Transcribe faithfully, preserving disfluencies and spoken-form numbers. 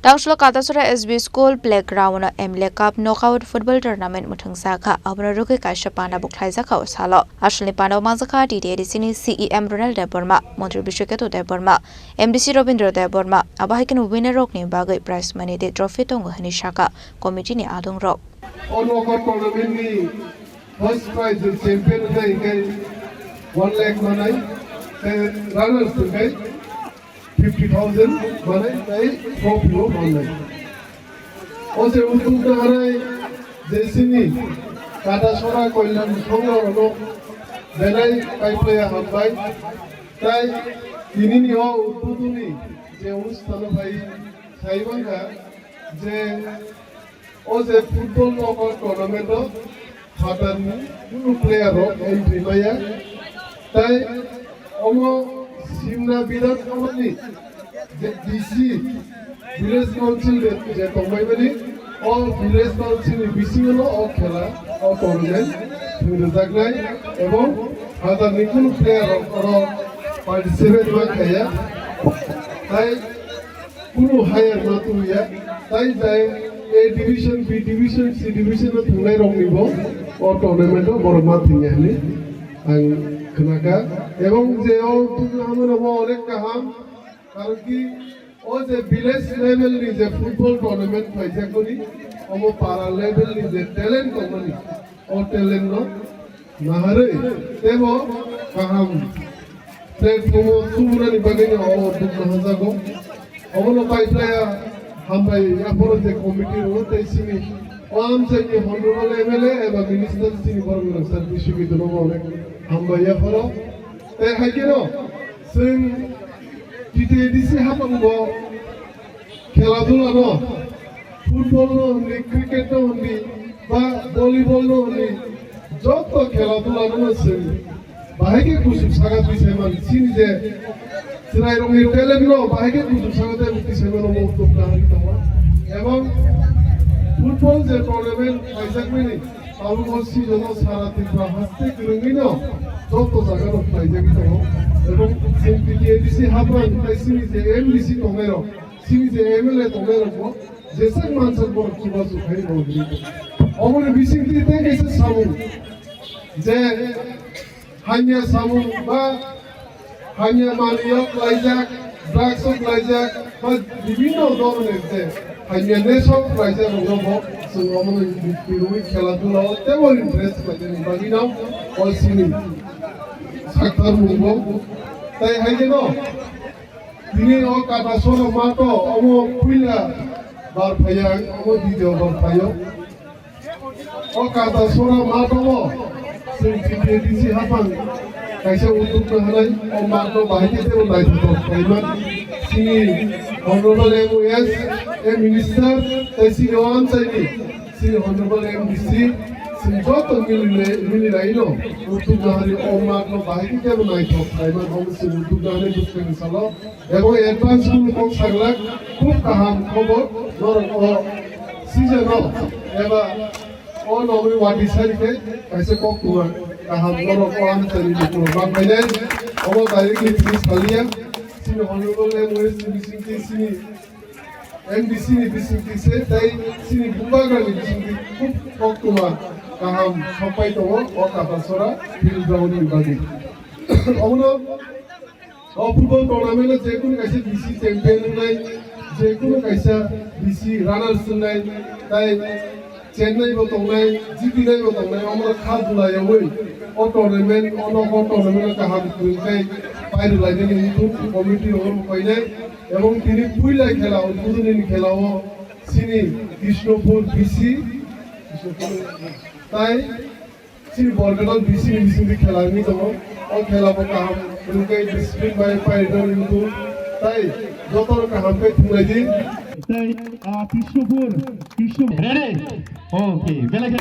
Tangshlo Katasora S B School Playground o M L A Cup Knockout Football Tournament mwthangjakha, abono rwgwi kaisa panda bo khlaijakha o salo. Asalni panda o manjakha T T A D C ni C E M Ronald Debbarma, Montri Biswaketu Debbarma, M D C Robindra Debbarma, abo hai kheno winner rokni bagwi prize money tei trophy tongo hwnwi sakha committee ni adongrok. O knockout tournament ni first prize champion wngkha hingkhe one lakh manai, tei runners wngkha fifty thousand manai tei trophy o manai. O je uddog naharnai je chini Katasora Kalyan Songhorokno belai kaiplaiya hambai. Tai tinini o uddogni je onustano phai sai mankha je o je football knockout tournament o phatarni kunu player rok entry maya. Tai omo simna birat omo ni je D C village council je, je tongmani o village council ni bisingo no o khela o tournament thwngrijaknai ebong phatarni kunu player rok oro participate ma khaya. Tai kunu higher ma tuya, tai jai A division, B division, C division no thwngnai rok ni bo o tournament o borok ma thwngya hwnwi ang khnakha. Ebong je o tubuna hamano bo onek kaham, karon ki o je village level ni je football tournament khlaijak mani, omo para level ni je talent tongmani, o talent no naharwi teibo kaham platform o tubunani bagwi no o dukno hajago. Obono paiplaya hambai yaphoro je committee rok tei sini o amchaini honorable M L A eba minister sini borok rok sir Biswakito no bo onek hambai yaphoro. Tei hai kheno chwng T T A D C haphang bo khela dula no, football no hwnwi, cricket no hwnwi, ba volleyball no hwnwi, joto khela dula no chwng bahai khe kuchuk saka twi sai man. Chini je chwrai rokni talent no bahai khe kuchuk saka twi sai mano bo uddog naharwi tongo. Ebong football je tournament khlaijak mani, tabuk o season o sara Tripura haste kwrwngwi no joto jaga rok khlaijagwi tongo. Ebong chwng T T A D C haphang tei chini je M D C tongnai rok, chini je M L A tongnai rok bo jeswk mansak borok chubachu khai rw hwnwi. Oboni bisingtwi tei kaisa samung je hamya samung ba hamya manwi o klaijak, drugs o klaijak ba bibhinno dhoronor je hamya nesha o klaijak rokno bo chwng omono kwrwi khela dula o teibo interest khlainani bagwino o chini sakthar mung bo. Tai hai kheno Tini o Katasora mato omo puila bar phaiya, omo video bar phaio. O Katasora mato o chwng T T A D C haphang kaisa uddog naharnai o mato bahai khe teibo naithothok khlaiman. Chini honorable M O S, a minister, tei chini o amchaini Chini honorable M D C, chini joto mili, mili laino, uddog naharwi o mato bahai khe kebo naithok khlaiman, omo chini uddog naharwi bwskangni salo. Ebo advance kunu kok saglak, khub kaham khobor, norok o season o, eba o nogwi wadi sari khe kaisa kok tuma kaham norok o amchaini bukhuk rok ma phainai, omo directly tini saliya, chini honorable M O S ni bisingtwi chini M D C ni bisingtwi se tei chini bubagra ni bisingtwi khub koktwma kaham sokpai tongo o Katasora field ground ni bagwi. Omono o football tournament o je kunu kaisa D C champion wngnai, je kunu kaisa D C runners wngnai, tai Chennai bo tongnai, G T nai bo tongnai, omo kha dula yawi o tournament, o nogo tournament o kaham kwrwng tei pairwlainani wngthung committee rok no painai, ebong tini puila khela, udbodhoni khela o chini Krishnapur B C, tai chini Borkadal B C ni bisingtwi khela wngwi tongo. O khela bo kaham wngkhe discipline bai pairwlainani wngthung, tai jotono kaham khe thwnglaidi. Tai, ah, Krishnapur, Krishnapur. Ready? Okay, belai khe.